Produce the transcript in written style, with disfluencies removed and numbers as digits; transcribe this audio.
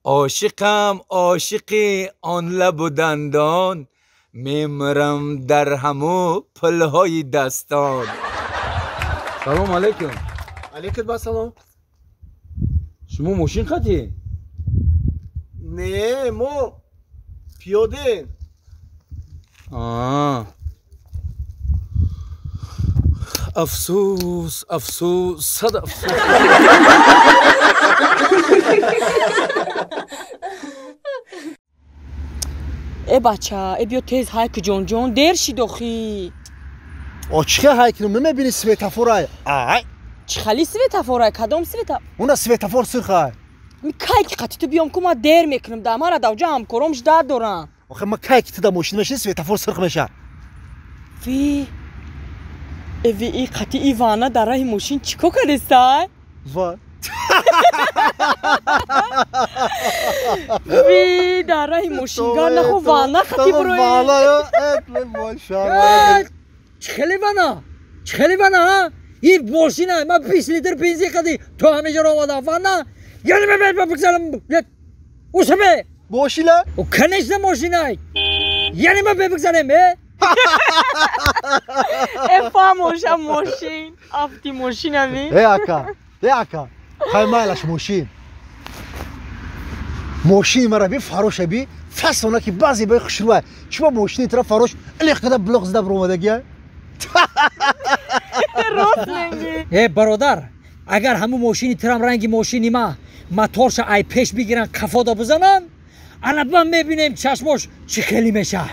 Ошиқам, ошиқи он лабу дандон, мемирам дар ҳаму пулҳои дастон. Салом алейкум. Алейкум ассалом. Шумо мошин қатӣ? Не, мо пиёдем. Афсӯс, афсӯс, сад афсӯс. Э бача, э биё тез ҳайки ҷонҷон, дер шид охи. О чӣ хел ҳай кунам, намебини светофорай? Ай. Чӣ хели светофорай? Кадом света? Уна светофор сурхай. Ми кай ки қати ту биём ку ма дер мекунам, да мара давҷа ҳамкором ждат дорам. Охе ма кай ки ту да мошин мешини светофор сурх меша. Ви эви и қати и вана дар раҳи мошин чӣ кор кардестай? Ва. Ви дар раҳи мошингар нахо вана қати бурои. Вана Чӣ хели вана? Чӣ хели вана, ҳа? И мошина, ма 20 литр бензин қади то ҳамеҷаро омадам. Вана? Яъне ме бигзарам. Усаме. Мошина? О, конечно мошина. Яъне ма бигзарем, э? Э фамоша мошин, афти мошина ми. Э ака, э ака. Хай майлаш мошин. Мошини мара би фароша би фасона ки баъзе баи хушрӯай. Чима мошини тара фарош илех када блок зада баромадагия? Рост мегӣ. Э бародар, агар ҳамун мошини тирам ранги мошини ма моторша ай пеш бигиран қафода бизананд, ана ба мебинем чашмош чӣ хеле меша.